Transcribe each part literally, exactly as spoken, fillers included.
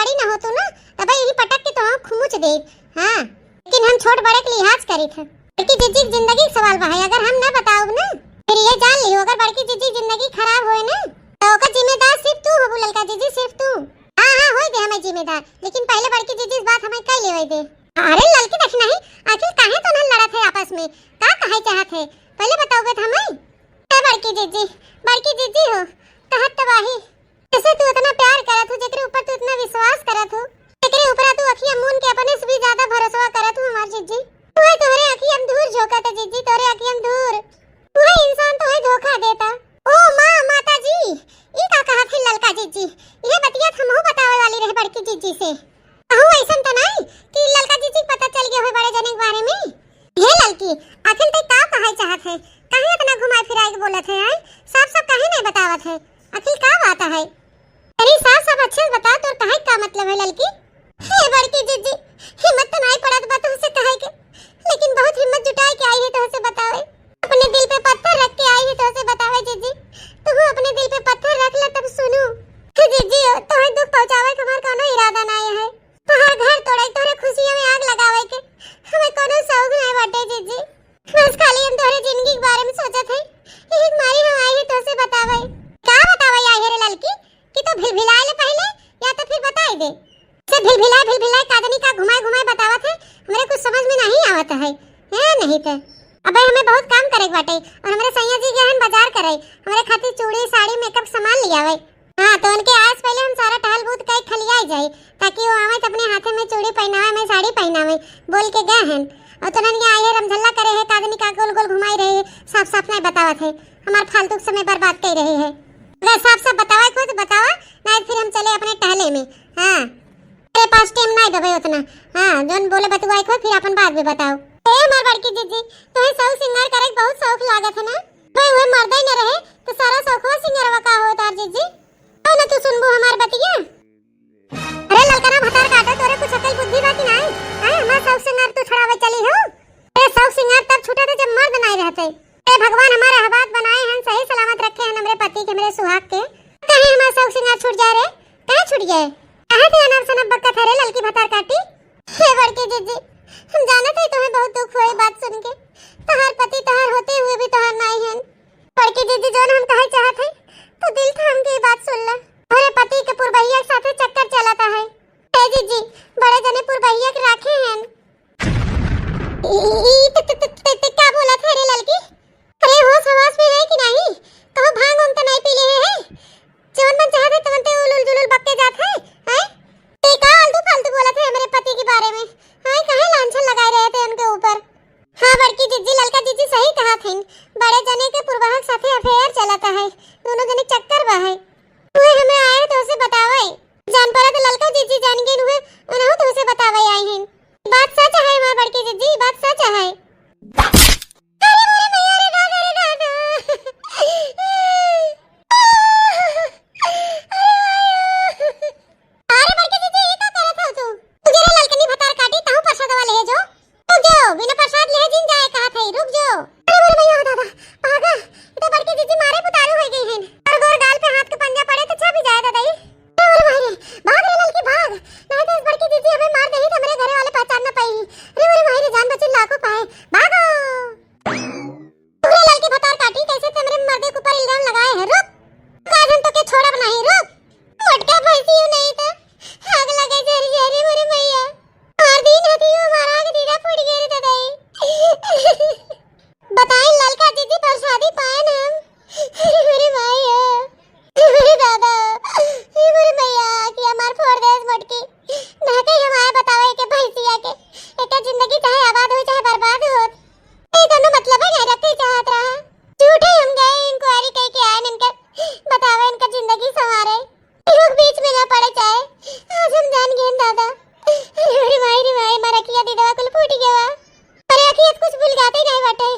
बड़ी ना होतू ना, तब यही पटक के तो हम खुमुच देब। हाँ, लेकिन हम छोट बड़े के लिहाज करित है। बड़की जिज्जी के जिंदगी के सवाल बा है, अगर हम ना बताउब ना, फिर ये जान लियो, अगर बड़की जिज्जी के जिंदगी खराब होए ना, तो ओकर जिम्मेदार सिर्फ तू होबू ललका जिज्जी, सिर्फ तू। हाँ, हाँ, होई दे हमें जिम्मेदार, लेकिन पहले बड़की जिज्जी से बात हमें कई लेवे दे। अरे ललकी, देखी नहीं, आखिर काहे तो ना लड़त है आपस में, का कहे चाहत है, पहले बताओगे तो हमें। ए बड़की जिज्जी, बड़की जिज्जी हो, कहत तो बाही, जैसे तू इतना प्यार करत हो, जेकरे ऊपर तू इतना विश्वास करत हो, जेकरे ऊपर तू अखियां मून के अपने से भी ज्यादा भरोसा करत हो हमार जिज्जी, तू है तोहरे अखियां में धूर झोंकत है जिज्जी, तोहरे अखियां में धूर। तू है इंसान तो है धोखा देता। ओ माँ, माता जी, ई का कहत है ललका जिज्जी? ये बतिया तो हमहू बतावे वाली रहे बड़की जिज्जी से। कहूँ ऐसन तो नहीं कि ललका जिज्जी के पता चल गया हो बड़े जने के बारे में? हे ललकी, आखिर ते का कहल चाहत है? काहे इतना घुमाए फिराए के बोलत है, हैं? साफ साफ काहे नहीं बतावत है? आखिर का बात है? अरे साफ साफ अच्छे से बता, तोर कहे का मतलब है ललकी? हे बड़की जिज्जी, हिम्मत तो नहीं पड़त बा तुमसे कहे के, लेकिन बहुत हिम्मत जुटाए के आई है तुमसे बतावे। अपने दिल पे पत्थर रख के आई है तुमसे बतावे जिज्जी। तू अपने दिल पे पत्थर रख ले तब सुनू। हे जिज्जी, तोहे दुख पहुँचावे के हमार कोनो इरादा नहीं है। तोहार घर तोड़े, तोहरे खुशियों में आग लगावे के हमें कोनो शौक नहीं बाटे जिज्जी। बस खाली हम तोहरे जिंदगी के बारे में सोचत है। यही मारी हम आई है तोसे बतावे। का बतावे आई है रे ललकी? कि तो भिलभिलाए ले पहले, या तो फिर बताई दे। से भिलभिलाए भिलभिलाए कादनी का घुमाए घुमाए बतावत है, हमरे कुछ समझ में नहीं आवत है। है नहीं ते। अबे हमें बहुत काम करे के बाटे और हमरे सैया जी गए हैं बाजार करे, हमरे खातिर चूड़ी, साड़ी, मेकअप सामान ले आवे। हाँ, तो उनके आए से पहले हम सारा टहल बूत कई खलियाई जाई, ताकि वो आवे तो अपने हाथे में चूड़ी पहनावे, में साड़ी पहनावे, बोल के गए हैं। और तो उन्होंने आई है रमझल्ला करे है, कादनी का गोल गोल घुमाई रही है, साफ साफ नहीं बतावत है, हमार फालतू के समय बर्बाद कर रही है। अगर साफ साफ बतावे को तो बतावा, नहीं फिर हम चले अपने टहले में। हाँ, तेरे पास टाइम नहीं देवे उतना। हाँ, जोन बोले बतुआई को फिर अपन बात भी बताओ। ए हमार बड़की जिज्जी, तुम्हें सब सिंगार करे के बहुत शौक लागत है ना? भाई वो मर्दा ही न रहे तो सारा शौकवा सिंगरवा का होत आर जिज्जी? कौन तू सुनबू हमार बतिया? अरे ललकना भतार काटो, तोरे कुछ अकल बुद्धि बा कि नाई? हैं, हमार शौक सिंगार तू छुड़ावे चली हो? अरे शौक सिंगार तब छूटे थे जब मर्द नाई रहते। अरे भगवान हमारे हालात बनाए हैं, सही सलामत रखे हैं हमरे पति के, हमरे सुहाग के। कहे हमार शौक सिंगार छूट जाए रे, कहे छूट जाए? कहे थे अनाप शनाप बकत है रे ललकी भतार काटी? हे बड़की जिज्जी, हम जानत है तुम्हें बहुत दुख हुए बात सुन के। तोहार पति तोहार होते हुए भी तोहार नाई हैं। बड़की जिज्जी, जोन हम कहे चाहत है, तो दिल थाम के ई बात सुन ले। तोहरे पति के पुरबहिया के साथे चक्कर चलत है। ए जिज्जी, बड़े जने पुरबहिया के राखे हैं। ई, ई, त, त, त, त, त, का बोलत है रे ललकी? अरे होश हवास में है कि नहीं? कहो भांग उंग तो नहीं पी ले है? जवन मन चाहत है तवन ते उलुल जुलुल बक के जात है, हैं? ते का आलतू फालतू बोलत है हमरे पति के बारे में? हैं, काहे लांछन लगाए रहे थे उनके ऊपर? हाँ बड़की जिज्जी, ललका जिज्जी सही कहा थिन। बड़े जने के पुरवाहक साथे अफेयर चलत है, दोनों जने चक्कर बा है। उहे हमें आए तो उसे बतावे। जान पड़ा तो ललका जिज्जी जान गए हुए, उन्हों तो उसे बतावे आई हैं। बात सच है हमार बड़की जिज्जी, बात सच है। अरे मोरे मैया रे दादा रे दादा। अरे बड़की जिज्जी, ई का करत हो तू? तू जरा ललकनी भतार काटी, तहु प्रसादवा ले जो। रुक जो, बिना प्रसाद ले जिन जाए कहा थे, रुक जो। अरे मोरे मैया हो दादा, भागा, ई तो बड़की जिज्जी मारे पुतारू हो गई हैं। और गोर गाल पे हाथ के पंजा पड़े तो छपी जाए दादा ई। अरे मोरे माई रे, भाग रे ललकी भाग, नहीं तो इस बड़की जिज्जी हमें मार देही तो हमरे घरे वाले पहचान ना पाई। अरे मोरे माई रे, जान बची लाखों पाए, भागो। पूरे ललकी भतार काटी, कैसे ते हमरे मर्दे के ऊपर इल्जाम लगाए है? रुक, आज हम तो के छोड़ब नहीं, रुक। मोटका भैंसी हूँ नहीं तो आग लगे जरी जरी मोरे मैया। मार दी नदी हो, मारा के दीदा फूट गए रे दादा। बताई ललका जिज्जी प्रसादी पाए ना हम। अरे मोरे माई हो, अरे मोरे दादा, अरे मोरे मैया, कि हमार फोड़ देस मोटकी। ना कहीं हम आए बतावे के भैंसिया के, एकर जिंदगी चाहे आबाद हो चाहे बर्बाद हो, ये दोनों मतलब है नहीं रखे चाहत रहा। झूठे हम गए इंक्वायरी कह के आए इनकर बतावे, इनकर जिंदगी संवारे। लोग बीच में ना पड़े चाहे, आज हम जान गए दादा। अरे रे माई रे माई, मारा किया दीदवा कुल फूट गया। अरे अखियत कुछ भूल जाते नहीं बाटे।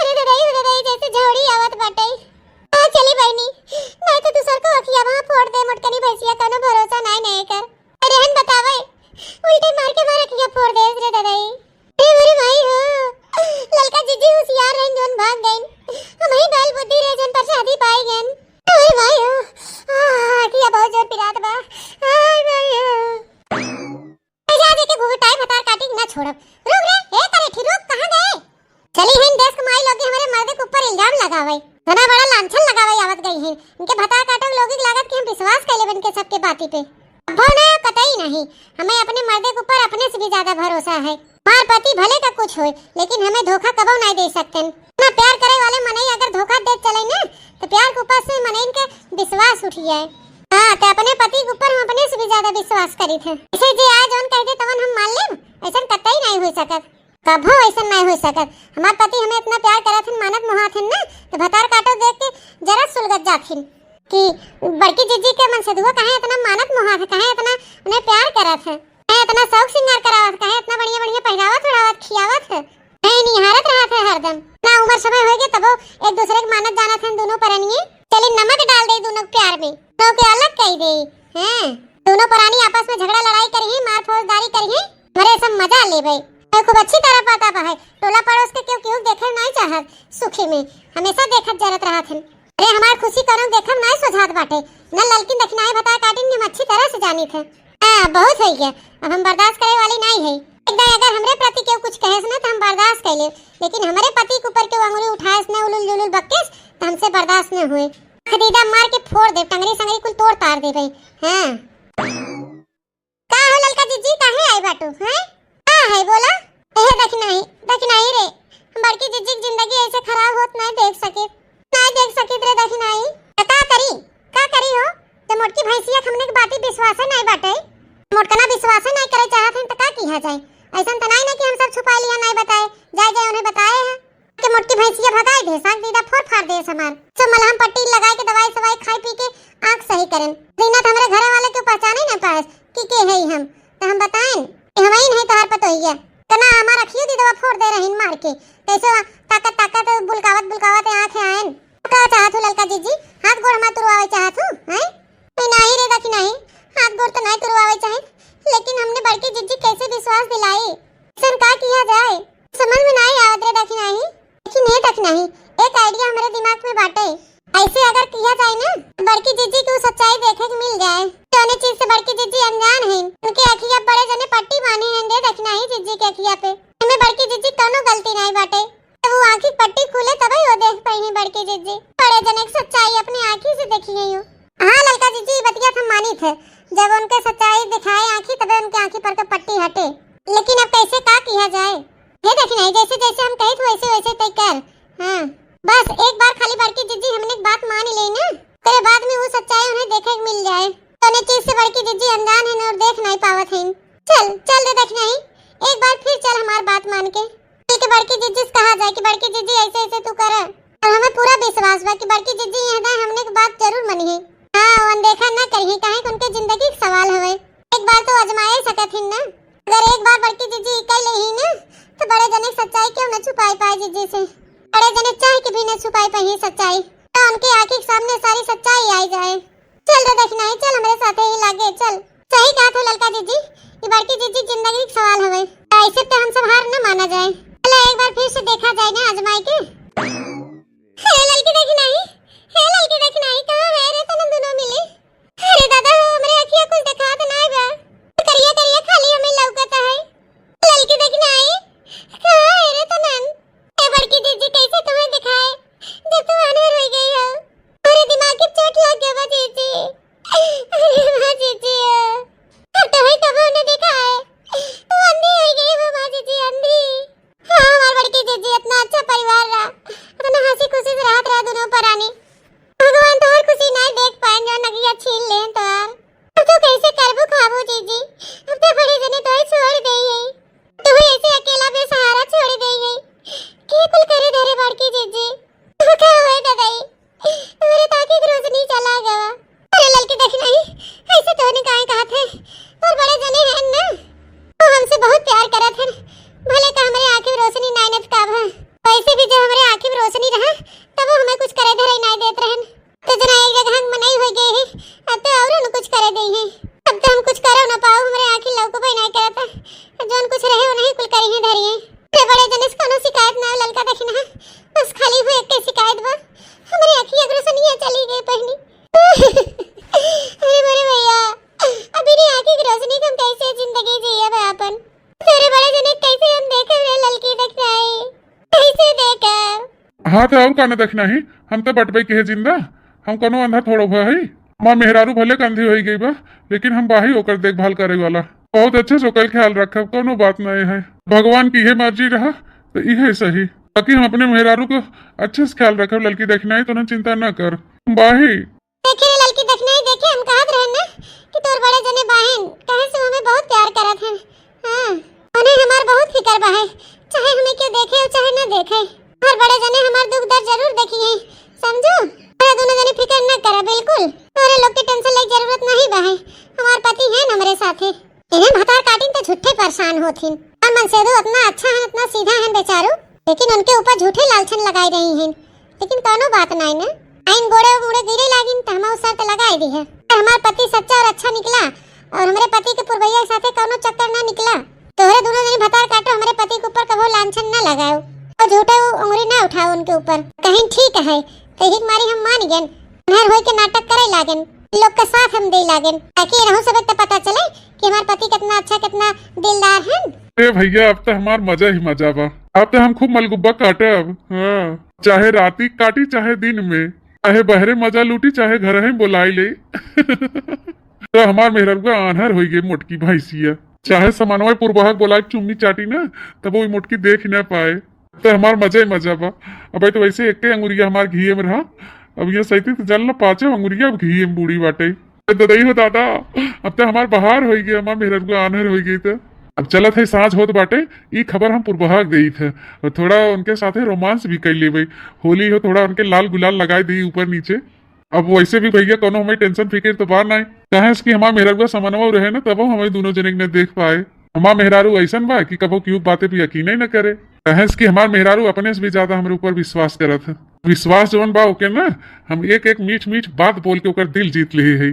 अरे दादा, ये दादा, ये जैसे झौड़ी आवत बाटे। हाँ चली बहनी, नहीं तो दूसर को अखिया वहाँ फोड़ दे, मोटकनी भैंसिया कोनो भरोसा नहीं नहीं कर। अरे हन बतावे, उल्टे मार के मार अखिया फोड़ दे रे दादा। अरे मोरे माई हो, ललका जिज्जी होशियार रहन जोन भाग गइन। हम ही बैल बुद्धि रहे जोन प्रसादी पाए गइन। अरे माई हो, आ, अखिया बहुत जोर पिरात बा। अरे माई हो। छोड़ब। रुक रे, ए करेठी, रुक, कहाँ गए? चली हैं देश के माई लोग हमरे मर्दे के ऊपर इल्जाम लगावे, घना बड़ा लांछन लगावे आवत गई हैं। इनके भतार काटो लोग लागत कि हम विश्वास कैले बन के सबके बाती पे। अब्बो ना, कतई नहीं। हमें अपने मर्दे के ऊपर अपने से भी ज्यादा भरोसा है। हमार पति भले का कुछ होए, लेकिन हमें धोखा कबो नहीं दे सकते। इतना प्यार करे वाले मनई अगर धोखा दे चले ना, तो प्यार के ऊपर से मनई के विश्वास उठ जाए। हाँ, तो अपने पति के ऊपर हम अपने से भी ज्यादा विश्वास करी थे। इसे जे आज जौन कह दे तवन हम मान लेब, ऐसा कतई नहीं हो सकत। कभो ऐसन नाय हो सकत। हमार पति हमें इतना प्यार करत हन, मानत मोहात हन ना, तो भतार काटो देख के जरा सुलगत जात हन कि बड़की जिज्जी के मनसेधुआ काहे इतना मानत मोहात है, काहे इतना उन्हें प्यार करत है, काहे इतना शौक सिंगार करावत, काहे इतना बढ़िया बढ़िया पहिरावत ओढ़ावत खियावत है, काहे निहारत रहत है हरदम। ना उम्र समय होइगे तबो एक दूसरे के मानत जानत हन दोनों परनिए। चली नमक डाल दे दोनों के प्यार में, दोनों के अलग कई दे। हैं, दोनों परानी आपस में झगड़ा लड़ाई करिही, मार फौजदारी करिही, हमरे सब मजा लेबे। अरे खूब अच्छी तरह पता बा है, टोला पड़ोस के केहू केहू देखे नहीं चाहत, सुखी में हमेशा देखत जरत रहत हन। अरे हमार खुशी कौनो देखम नहीं सोझात बाटे, न ललकिन दखिनाई भतार काटिन हम अच्छी तरह से जानी थे। हाँ, बहुत हो गया, अब हम बर्दाश्त करे वाली नहीं है। एक दाई अगर हमरे प्रति केहू कुछ कहे ना तो हम बर्दाश्त कर ले, लेकिन हमारे पति के ऊपर केहू अंगुली उठाए ना उलुल जुलुल बक्केस तो हमसे बर्दाश्त न हुए। खदीदा मार के फोड़ दे, टंगरी संगरी कुल तोड़ तार दे भाई। हाँ। का हो ललका जिज्जी, काहे आई बाटू, हैं? का है बोला? ए दखिनाई, दखिनाई रे, हम बड़की जिज्जी की जिंदगी ऐसे खराब होत नहीं देख सके, नहीं देख सके रे दखिनाई। तो का करी, का करी हो? जब मोटकी भैंसिया के हमने के बाती विश्वास है नहीं बाटे, मोटकना विश्वास है नहीं करे चाहत हैं तो का किया जाए? ऐसा तो नहीं ना कि हम सब छुपा लिया नहीं बताए, जाए जाए उन्हें बताए हैं। के मोटकी भैंसिया भगाई दे, साग दीदा फोर फाड़ दे हमार। सब मलहम पट्टी लगाए के दवाई सवाई खाए पी के आँख सही करें। दीना तो हमरे घरे वाले के पहचाने न पाए कि के है हम, तो हम बताएं कि हम ही नहीं तोहार पतोहिया। तना हमार अखियो दीदवा फोड़ दे रहीन मार के। कैसे वा ताकत ताकत बुलकावत बुलकावत आँख आयन। का चाहत हो ललका जिज्जी, हाथ गोड़ हमार तुरवावे चाहत हो, हैं? ए, नाही रे दखिनाही, हाथ गोड़ तो नहीं तुरवावे चाहे, लेकिन हमने बड़की जिज्जी कैसे विश्वास दिलाई? ऐसन का किया जाए? समझ में नहीं आवत रे दखिनाही। लेकिन हे दखिनाही, एक idea हमरे दिमाग में बाटे। ऐसे अगर किया जाए ना, तो बड़की जिज्जी को सच्चाई देखे के मिल जाए। जौने चीज से बड़की जिज्जी अनजान है, उनके अखिया बड़े जने पट्टी बांधे हैं रे दखिनाही जिज्जी के अखिया पे। हमें बड़की जिज्जी कौनो गलती नहीं बाटे। जब वो आँखी पट्टी खुले तबे वो देख पाई है बड़की जिज्जी। बड़े जने के सच्चाई अपनी आँखी से देखी है यूं। हाँ ललका जिज्जी, ई बतिया तो हम मानी थे, जब उनके सच्चाई दिखाए आँखी तबे उनके आँखी पर के पट्टी हटे। लेकिन अब कैसे का किया जाए? हे दखिनाही, जैसे जैसे हम कहित वैसे वैसे तय कर। हाँ, बस एक बार खाली बड़की जिज्जी हमने के बात मान ले ना, तेरे बाद में वो सच्चाई उन्हें देखे के मिल जाए। तौने चीज से बड़की जिज्जी अनजान है और देख नहीं पावत है। चल चल रे दखिनाही, एक बार फिर चल हमार बात मान के। चल के बड़की जिज्जी से कहा जाए कि बड़की जिज्जी ऐसे ऐसे तू करे। और हमें पूरा विश्वास बा कि बड़की जिज्जी यह दाए हमने के बात जरूर मनी है। हाँ, वो अनदेखा ना करी है, काहे कि उनके जिंदगी के सवाल हवे। एक बार तो आजमाए सकत हिन ना। अगर एक बार बड़की जिज्जी इकाई ले ही ना, तो बड़े जने के सच्चाई क्यों न छुपाई पाए जिज्जी से। बड़े जने चाह के भी न छुपाई पाई सच्चाई। तो उनके आँखी के सामने सारी सच्चाई आई जाए। चल रे दखिनाही, चल हमरे साथे ही लागे, चल। सही कहा थे ललका जिज्जी, ये बड़की जिज्जी के जिंदगी के सवाल हवे। ऐसे तो हम सब हार न माना जाए। चलो एक बार फिर से देखा जाए ना आजमाई के। हे ललकी दखिनाही, हे ललकी दखिनाही, कहाँ है रे तनन दोनों मिले? अरे दादा हो, हमरे अखिया कुछ दिखात नाय बा। करिया करिया खाली हमें लौकत है। ललकी दखिनाही, कहाँ है रे तनन? ए बड़की जिज्जी, कैसे तुम्हें दिखाए, जब तुम अनहर हो गई हो? अरे दिमाग के चोट लग गया बा जिज्जी। अरे माँ जिज्जी, अब तुम्हें कब उन्हें दिखाए? वो अंधी हो गई हो माँ जिज्जी, अंधी। हाँ, हमार बड़की जिज्जी, इतना अच्छा परिवार रहा, इतना हंसी खुशी से रहत रहा दोनों परानी। भगवान तोहर खुशी नहीं देख पाए, जो नगिया छीन लेन तोहार। अब तू कैसे करबू खाबू जिज्जी? अब तो बड़े जने तोहे छोड़ दे ही। तू ऐसे अकेला बेसहारा छोड़ दे ही। के कुल करे धरे बड़की जिज्जी? तू का होए ददाई? तोहरे ताके के रोशनी चला गवा। अरे ललकी दखिनाही, ऐसे तोहने काहे कहा थे? तोर बड़े जने हैं ना, वो हमसे बहुत प्यार करत हैं। भले का हमरे आँखी में रोशनी नाय नत का भा। वैसे भी जब हमरे आँखी में रोशनी रहा, तब वो हमें कुछ करे धरे नाय देत रहन। तो जना एक जगह हम मनई हो गए हैं, अब तो और उन कुछ करे दे हैं। अब तो हम कुछ करो ना पाओ, हमरे आँखी लौकबे नाय करत है। जौन कुछ रहे, वो नहीं कुल करी हैं धरी हैं। अरे बड़े जने से कोनो शिकायत ना हो, ललका दखिना, बस खाली वो एक के शिकायत बा, हमरे अखिया के रोशनिया चली गई पहली। अरे मोरे भैया, अब इन्हीं आँखी की रोशनी के हम कैसे जिंदगी जिए बा अपन? तेरे बड़े जने कैसे हम देखब रे ललकी दखिनाई? कैसे देखब? हाँ, तो और का न दखिनाई, हम तो बटबे के है जिंदा, हम कोनो अंधा थोड़ो हुआ है। हमार मेहरारू भले कंधी होई गई बा, लेकिन हम बाही ओकर देखभाल करे वाला। बहुत अच्छे से ओकर ख्याल रखब, कोनो बात नहीं है। भगवान की इहे मर्जी रहा तो इहे सही, बाकी हम अपने मेहरारू को अच्छे से ख्याल रखब। ललकी दखिनाई, तो ना चिंता ना कर, हम बाही। देखे रे ललकी दखिनाई, देखे हम कहत रहन ना कि तोर बड़े जने बाहिन, कहे से हमें बहुत प्यार करत हैं। हाँ, उन्हें हमार बहुत फिकर बा है, चाहे हमें क्यों देखे और चाहे ना देखे, हमार बड़े जने हमार दुख दर्द जरूर देखी है, समझो? तोरा दोनों जने फिकर ना करा बिल्कुल, तोरे लोग के टेंशन लेके जरूरत नहीं बा है, हमार पति है हमरे साथे। इन्हें भतार काटिन तो झूठे परेशान होथिन। और मनसेदू इतना अच्छा है, इतना सीधा है बेचारू, लेकिन उनके ऊपर झूठे लालचन लगाई रही हैं। लेकिन कौनो बात नाई ना, आइन गोड़े मुड़े गिरे लागिन तो हम उ शर्त लगाई दी है। अगर हमार पति सच्चा और अच्छा निकला और हमरे पति के पुरवैया के साथे कौनो चक्कर ना निकला, तोहरे दोनों जनी भतार काटो, हमरे पति के ऊपर कभो लांछन ना लगाओ, और झूठे उ उंगली ना उठाओ उनके ऊपर। कहीं ठीक है, तो यही मारी हम मान गन, घर होई के नाटक करे लागन, लोग के साथ हम दे लागन, ताकि रहू सब एक पता चले कि हमार पति कितना अच्छा, कितना दिलदार है। ए भैया, अब तो हमार मजा ही मजा बा। अब तो हम खूब मलगुब्बा काटब। हाँ, चाहे राती काटी, चाहे दिन में, चाहे बहरे मजा लूटी, चाहे घर ही बोलाई ले। तो हमार मेहररुआ आन्हर होई गई मोटकी भैंसिया, चाहे समनवा पुरबहक बोलाई चुम्मी चाटी ना, तब वो मोटकी देख ही ना पाए। तो हमार मजा ही मजा बा। अब तो वैसे एक अंगुरिया हमार घीए में रहा, अब ये सही तो जल ना पाचे अंगुरिया अब घीए में बूढ़ी बाटे। ए ददई हो दादा, अब तो हमार बहार होई गई, हमार मेहररुआ आन्हर होई गई। तो अब चलत है, साँझ होत बाटे, ई खबर हम पुरबहा के देइत है, और थोड़ा उनके साथे रोमांस भी कर लेबे। होली हो, थोड़ा उनके लाल गुलाल लगाई दी ऊपर नीचे। अब वैसे भी भैया कोनो हमें टेंशन फिकिर तो बा नहीं, काहे से कि हमार मेहररुआ समनवा रहे ना, तब हमें दोनों जने के न देख पाए। हमार मेहरारू ऐसन बा कि कबो केहू बातें पे यकीन ही न करे, काहे से कि हमार मेहरारू अपने से भी ज्यादा हमरे ऊपर विश्वास करत है। विश्वास जवन बा ओके ना, हम एक एक मीठ मीठ बात बोल के ओकर दिल जीत लिए है।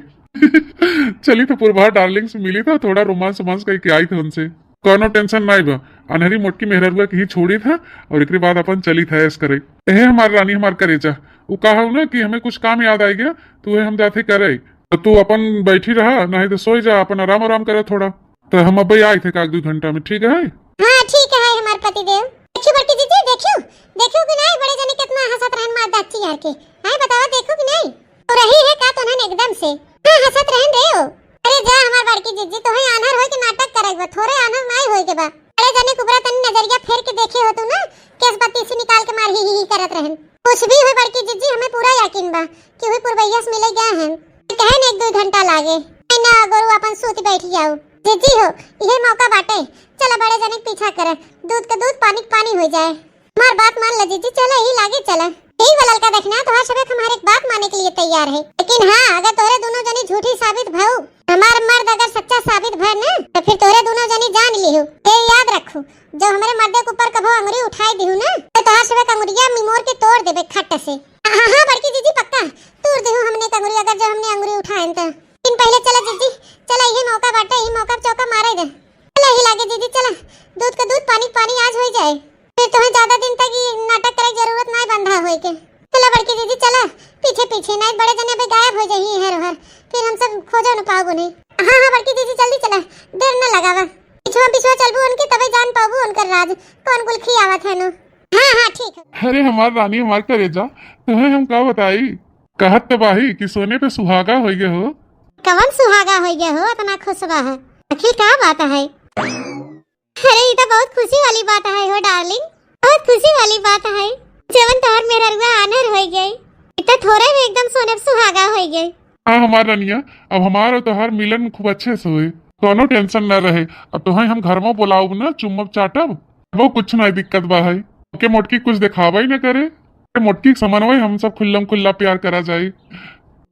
चली तो पुरबहा डार्लिंग से मिली था, थोड़ा रोमांस वोमांस करके आई था उनसे। कोनो टेंशन नहीं बा, अनहरी मोटकी मेहररुआ के ही छोड़ी था और एकरे बाद अपन चली था ऐश करे। एहे हमार रानी, हमार करेजा, उ कहा ना कि हमें कुछ काम याद आ गया, तो वह हम जाते करे। तो तू अपन बैठी रहा, नहीं तो सोई जा, अपन आराम आराम करे थोड़ा। तो हम अबे आई थे का एक दो घंटा में, ठीक है? हाँ, ठीक है हमार पतिदेव। देखियो बड़की जीजी, देखियो, देखियो कि नहीं, बड़े जने कितना हंसत रहन मार दाची यार के। आए बतावा, देखो कि नहीं? तो रही है का तो उन्हन एकदम से। हाँ, हंसत रहन रे ओ। अरे जा हमार बड़की जीजी, तोहे आन्हर होए के नाटक करे के बा, थोरे आन्हर नाई होए के बा। बड़े जने कुबरा तनी नजरिया फेर के देखे हो तू ना, केस बत्तीसी निकाल के मार ही ही ही करत रहन। कुछ भी होए बड़की जीजी, हमें पूरा यकीन बा कि हुई पुरबैया से मिले गए हैं। कहे न एक दो घंटा लागे। ए ना गोरू, अपन सूत बैठ जाओ। जीजी हो, इहे मौका बाटे। चला बड़े जने के पीछा करे, दूध के दूध, पानी के पानी हो जाए। हमार बात मान ले जीजी, चला यही लागे चला। यही वाला लड़का देखना, तोहार सबक हमारे एक बात माने के लिए तैयार है। लेकिन हाँ, अगर तोहरे दोनों जने झूठी साबित भऊ, हमार मर्द अगर सच्चा साबित भय ना, तो फिर तोहरे दोनों जने जान लिहू। ये याद रखू, जब हमरे मर्दे के ऊपर कभो अंगुरी उठाई दिहू ना, तो तोहार सबक अंगुरिया मिमोर के तोड़ देबे खट से। हाँ, हाँ, बड़की जीजी, पक्का तोड़ देहू हमने के अंगुरी, अगर जब हमने अंगुरी उठाएन त। लेकिन पहले चला जीजी, चला, यही मौका बाटे, यही मौका पे चौका मारे दे। चला, यही लागे जीजी, चला, दूध के दूध, पानी के पानी आज हो जाए, फिर तुम्हें ज्यादा दिन तक ये नाटक करे के जरूरत ना बंधा होए के। चला बड़की जीजी, चला, पीछे पीछे, नहीं बड़े जने अबे गायब हो जाही हर हर, फिर हम सब खोजो न पाओ उन्हें। हाँ, हाँ, बड़की जीजी, जल्दी चला, देर न लगावा, पिछुआ पिछुआ चलबू उनके, तबे जान पाबू उनकर राज, कौन कुल खियावत है नो। हाँ, हाँ, ठीक है। अरे हमार रानी, हमार करेजा, तुम्हें हम का बताई? कहत तो बाही कि सोने पे सुहागा होइगे हो। कवन सुहागा होइगे हो, इतना खुश बा है? आखिर का बात है? अरे, ई तो बहुत खुशी वाली बात है हो डार्लिंग, बहुत खुशी वाली बात है। जवन तोहर मेहररुआ आन्हर होइगे, ई तो थोरे में एकदम सोने पे सुहागा होइगे। हाँ हमार रनिया, अब हमार और तोहार मिलन खूब अच्छे से होए, कौनो टेंशन न रहे। अब तोहे हम घर में बुलाउब ना, चुम्मब चाटब, वो कुछ नहीं दिक्कत बा है। ओके मोटकी कुछ दिखावा ही न करे, मोटकी के समनवे हम सब खुल्लम खुल्ला प्यार करा जाए,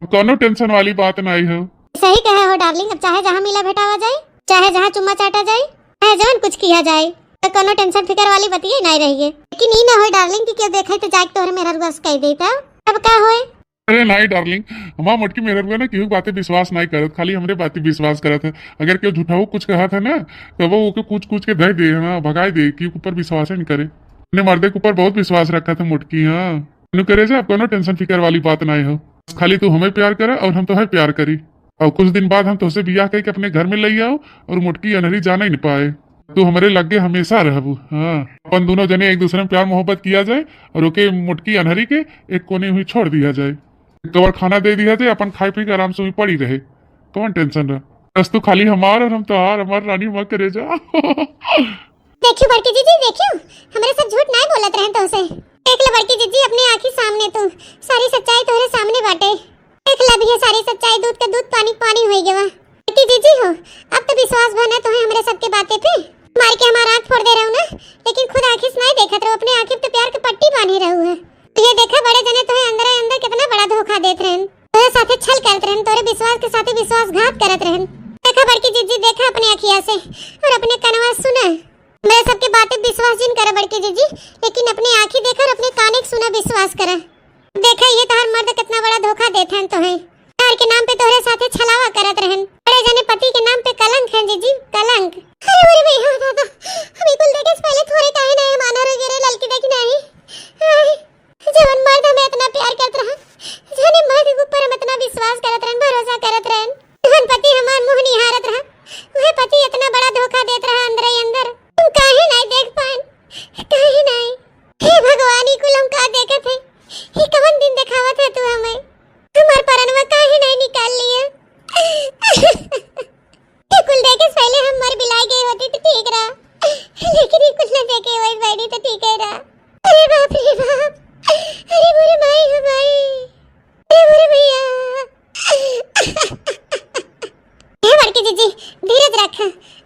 कौनो टेंशन वाली बात नहीं हो। सही कहे हो डार्लिंग, अब चाहे जहाँ मिला भेटावा जाए, चाहे जहाँ चुम्मा चाटा जाए, चाहे जवन कुछ किया जाए, तो कौनो टेंशन फिकर वाली बतिये नहीं रही है। लेकिन ई ना होए डार्लिंग कि केहू देखे तो जाके तोहरे मेहररुआ से कह दे, तब, तब का होए? अरे नहीं डार्लिंग, हमार मोटकी मेहररुआ ना केहू के बातें विश्वास नहीं करत, खाली हमरे बातें विश्वास करत है। अगर केहू झूठाऊ कुछ कहत है ना, तो वो ओके कूच कूच के धर दे, हाँ, भगाई दे, केहू के ऊपर विश्वास ही नहीं करे। अपने मर्दे के ऊपर बहुत विश्वास रखत है मोटकी, हाँ। नु करे जा, अब कोनो टेंशन फिकर वाली बात नहीं हो, खाली तू हमें प्यार करे और हम तोहे प्यार करी, और कुछ दिन बाद हम तोहसे बियाह करके अपने घर में ले आओ और मोटकी अनहरी जाने ही नहीं पाए। तू हमरे लगे हमेशा रहबू। हाँ, अपन दोनों जने एक दूसरे में प्यार मोहब्बत किया जाए और ओके मोटकी अनहरी के एक कोने हुई छोड़ दिया जाए। एक कवर खाना दे दिया जाए, अपन खाए पी के आराम से हुई पड़ी रहे। कौन टेंशन रहा? बस तू खाली हमार और हम तोहार, हमार रानी, हमार करेजा। देखियो बड़की जीजी, देखियो, हमरे सब झूठ नाय बोलत रहन तोहसे। देख ले बड़की जीजी, अपने आँखी सामने तू, सारी सच्चाई तोहरे सामने बाटे। देख ले, अब ये सारी सच्चाई दूध के दूध, पानी के पानी होई गवा। बड़की जीजी हो, अब तो विश्वास भा ना तोहे हमरे सबके बातें पे। मार के हमार आँख फोड़ दे रहू ना, लेकिन खुद आँखी से नाय देखत रहू, अपने आँखी पे तो प्यार के पट्टी बांधे रहू है। ये देखा बड़े जने तोहे अंदर अंदर कितना बड़ा धोखा देत रहन, तोरे साथे छल करत रहन, तोरे विश्वास के साथे विश्वासघात करत रहन। देखा बड़की जीजी, देखा अपने अखिया से और अपने कनवा सुना। मेरे सबके बातें विश्वास जिन करे बड़की जीजी, लेकिन अपने आँखी देखा और अपने काने के सुना विश्वास करा। देखा ये तोहर मर्द कितना बड़ा धोखा देत हन तोहे। प्यार के नाम पे तोहरे साथे छलावा करत रहन। बड़े जने पति के नाम पे कलंक है जीजी, कलंक। अरे अरे भैया दादा, हम ई कुल देखे से पहले थोरे काहे ना हम आन्हर हो गए रे ललकी देखी नाही। आय, जवन मर्द हमें इतना प्यार करत रहा, जवने मर्द के ऊपर हम इतना विश्वास करत रहन, भरोसा करत रहन, जवन पति हमार मुँह निहारत रहा, वह पति इतना बड़ा धोखा देत रहा अंदर ही अंदर। हम काहे नाय देख पाएन, काहे नाय? हे भगवान, ई कुल हम का देखत है? ई कवन दिन देखावत है तू हमें? हमार परनवा काहे नाय निकाल लिया? ई कुल देखे से पहले हम मर बिलाए गए होती तो ठीक रहा, लेकिन ई कुल न देखे हुए बहनी तो ठीक है रहा। अरे बाप रे बाप, अरे मोरे माई हो माई, अरे मोरे भैया। हे बड़की जीजी, धीरज रख,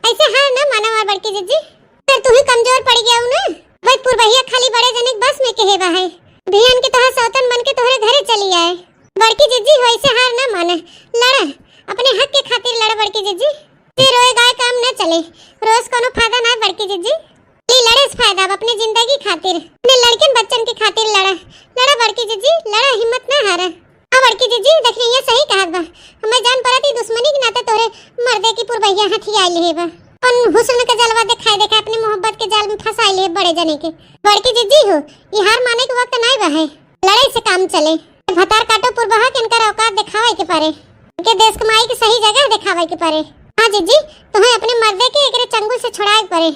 ऐसे हार ना माना हमार बड़की जीजी। अगर तू ही कमजोर पड़ गया हूँ ना, भाई पुरबहिया खाली बड़े जने के बस में कहे बा है। बिहान के तोहर सौतन बन के तोहरे घरे चली आए। बड़की जीजी हो, ऐसे हार ना माने, लड़ा, अपने हक के खातिर लड़ा बड़की जीजी। जे रोए गाए काम ना चले, रोए से कोनो फायदा ना है बड़की जीजी। ई लड़े से फायदा बा अपने जिंदगी खातिर, अपने लड़कन बच्चन के खातिर लड़ा, लड़ा बड़की जीजी, लड़ा, हिम्मत ना हारा। हाँ बड़की जीजी, देखिए ये सही कहत बा, हमें जान पड़त ई दुश्मनी के नाते तोरे मर्दे की पुरबहिया हथियाई ले बा। अपन हुस्न के जलवा दिखाई देखा अपने मोहब्बत के जाल में फंसाई ले बड़े जने के। बड़की जीजी हो, ई हार माने के वक्त नाय बा है, लड़ाई से काम चले। भतार काटो पुरबहा के इनकर औकात दिखावे के परे, इनके देश कमाई के सही जगह दिखावे के परे। हाँ जीजी, तुम्हें अपने मर्दे के एकरे चंगुल से छुड़ावे के परे।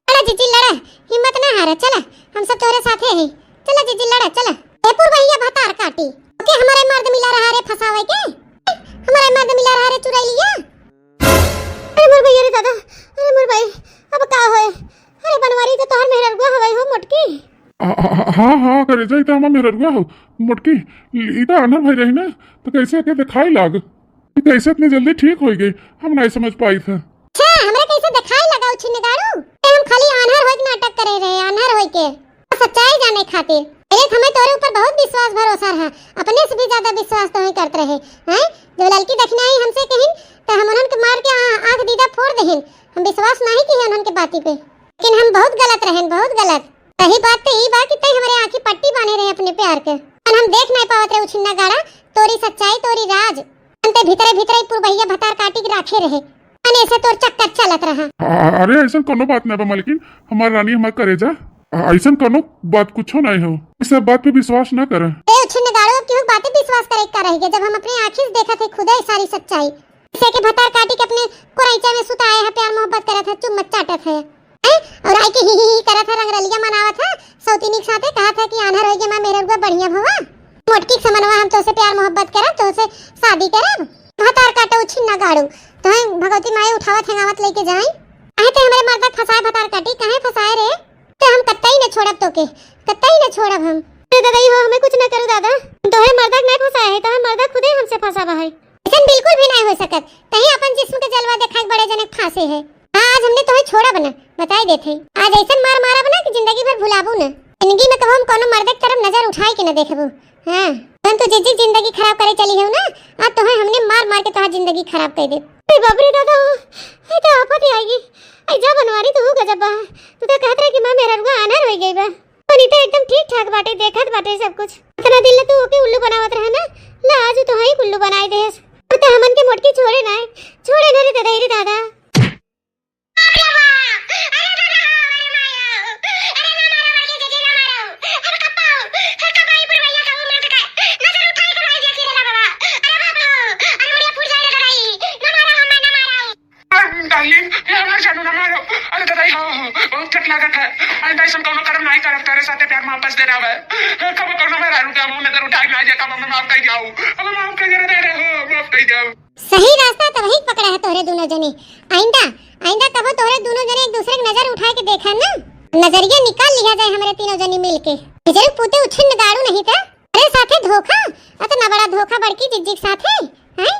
लड़ा जीजी लड़ा, हिम्मत ना हारा, चला हम सब तोरे साथे हैं। चला जीजी लड़ा, चला। ए पुरबहिया भतार काटी, ओके हमारे मर्द मिला रहा रे फंसावे के, हमारे मर्द मिला रहा रे चुरैलिया। अरे मोर भैया रे दादा, अरे मोर भाई, अब का होए? अरे बनवारी तो तोहर मेहररुआ हवाई हो मोटकी। आ, आ, आ, हाँ हाँ करे जाई तो हमार मेहररुआ हो मोटकी। ई तो आन्हर भई रही ना, तो कैसे एके देखाई लाग? ई कैसे इतनी जल्दी ठीक हो गई, हम नहीं समझ पाई था। अच्छा, हमरा कैसे देखाई लगा उछिन गाड़ू? ए, हम खाली आन्हर होई के नाटक करे रहे, आन्हर होई के। सच्चाई जाने खातिर। अरे हमें तोरे ऊपर बहुत विश्वास भरोसा रहा, अपने से भी ज्यादा विश्वास तो ही करते रहे हैं। जब लड़की दखिनाई हमसे कहिन तो हम उन्हन के मार के आ-, आँख दीदा फोड़ देहिन। हम विश्वास नहीं किए उन्हन के बाती पे, लेकिन हम बहुत गलत रहन, बहुत गलत। सही बात तो ई बा कि तई हमारे आँखी पट्टी बांधे रहे अपने प्यार के, और हम देख नहीं पावत रहे उछिन्ना गाड़ा, तोरी सच्चाई, तोरी राज। अंते भीतरे भीतरे पुरबहिया भतार काटी के राखे रहे, अने से तोर चक्कर चलत रहा। आ, अरे ऐसा कोनो बात ना बा मलकिन, हमार रानी, हमार करेजा। आ, ऐसन कोनो बात कुछो नहीं हो, इस सब बात पे विश्वास ना कर। ए उछिन्ना गाड़ू, अब केहू बातें विश्वास करे का रह गया, जब हम अपने आँखी से देखत है खुदे सारी सच्चाई। इसे के भतार काटी के अपने कोरैचा में सुताए है, प्यार मोहब्बत करत है, चुम्मत चाटत है, हैं? और आई के ही ही ही करत है, रंगरलिया मनावत है, सौतीनी के साथे कहत है कि आन्हर होई के माँ मेहररुआ बढ़िया भवा, मोटकी के समनवा हम तोसे प्यार मोहब्बत करब, तोसे शादी करब। भतार काटो उछिन्ना गाड़ू, तोहे भगवती माई उठावत हेंगावत लेके जाई। काहे ते हमरे मर्दा के फंसाए भतार काटी, काहे फंसाए रे? तो हम कतई न छोड़ब तोके, कतई न छोड़ब हम। अरे दादा, ई हो, हमें कुछ न करू दादा, हम तोहरे मर्दा के नहीं फंसाए है, तोहरे मर्दा खुदे हमसे फंसा बा है। ऐसन बिल्कुल भी नहीं हो सकत, तहीं अपन जिस्म के जलवा देखाए के बड़े जने के फांसे है। हाँ, आज हमने तोहे छोड़ब न, बताई देत है। आज ऐसन मार मारब न कि जिंदगी भर भुलाबू न। जिंदगी में कबो हम कोनो मर्द के तरफ नजर उठाए के न देखबू। हाँ, हम तो जिज्जी जिंदगी खराब करे चली है ना, आज तोहे हमने मार मार के तोहार जिंदगी खराब कर दे। अरे बाप रे दादा, ये तो आफत ही आएगी। ऐ जा बनवारी, तू गजब बा। तू तो कहत रहे कि माँ मेहररुआ आन्हर हो गई बा। अनिता एकदम ठीक ठाक बाटे, देखत बाटे सब कुछ। इतना दिन ले तू ओके उल्लू बनावत रहे ना, ला आज तो ही उल्लू बनाई देस। अब तो हमन के मोटकी छोड़े ना, छोड़े ना रे दादा, रे दादा। ए, हमार जानू ना मारो। अरे दादा, हाँ, हाँ, बहुत चोट लागत है। आइंदा ऐसन कौनो करम नाहीं करब, तोरे साथे प्यार मोहब्बत से रहबे। कबो कौनो मेहरारू के मुँह नजर उठाई ना, ये काम हमें माफ कर जाओ। हमें माफ कर जाओ, दादा, हाँ, माफ कर जाओ। सही रास्ता तबही पकड़ा है तोहरे दुनो जने। आइंदा, आइंदा कबो तोहरे दुनो जने एक दूसरे के नजर उठाए के देखा ना, नजरिया निकाल लिहा जाए हमरे तीनों जनी मिल के। जरूर पूते उछिन्न गाड़ू नहीं था। अरे साथे धोखा, अतना बड़ा धोखा बड़की जिज्जी के साथे, हैं?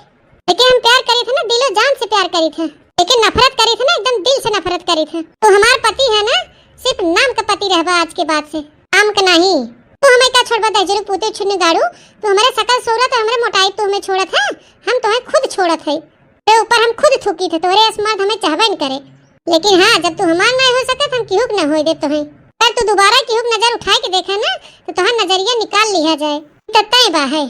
लेकिन हम प्यार करी थे ना, दिलो जान से प्यार करी थे, लेकिन नफरत करी थे ना, एकदम दिल से नफरत करी थे। तो हमार पति है ना, सिर्फ नाम का पति रहबा आज के बाद से, काम का नहीं। तू हमें का छोड़बा दहिजरू पूते उछिन्न गाड़ू, तू हमारे शकल सूरत और हमारे मोटाई तू हमें छोड़त है, हम तोहे खुद छोड़त है। तेरे ऊपर हम खुद थूकी थे, तोरे असमर्थ हमें चाहबे न करे। लेकिन हाँ, जब तू हमार नहीं हो सकत, हम किहुक न होए दे तोहे। अगर तू दोबारा किहुक नजर उठाए के देखा ना, तो तोहार नजरिया निकाल लिहा जाए। तो तय बा है।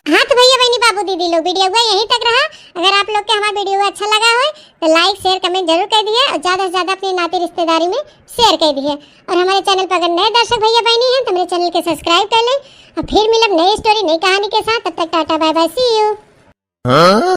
हाँ तो भैया बहनी बाबू दीदी लोग, वीडियो हुआ यहीं तक रहा। अगर आप लोग के हमार वीडियो अच्छा लगा हो तो like share comment जरूर कर दिए और ज्यादा से ज्यादा अपने नाते रिश्तेदारी में share कर दिए। और हमारे channel पर अगर नए दर्शक भैया बहनी हैं तो हमारे channel के subscribe कर लें। और फिर मिलब नई story, नई कहानी के साथ। तब तक टाटा, bye bye, see you।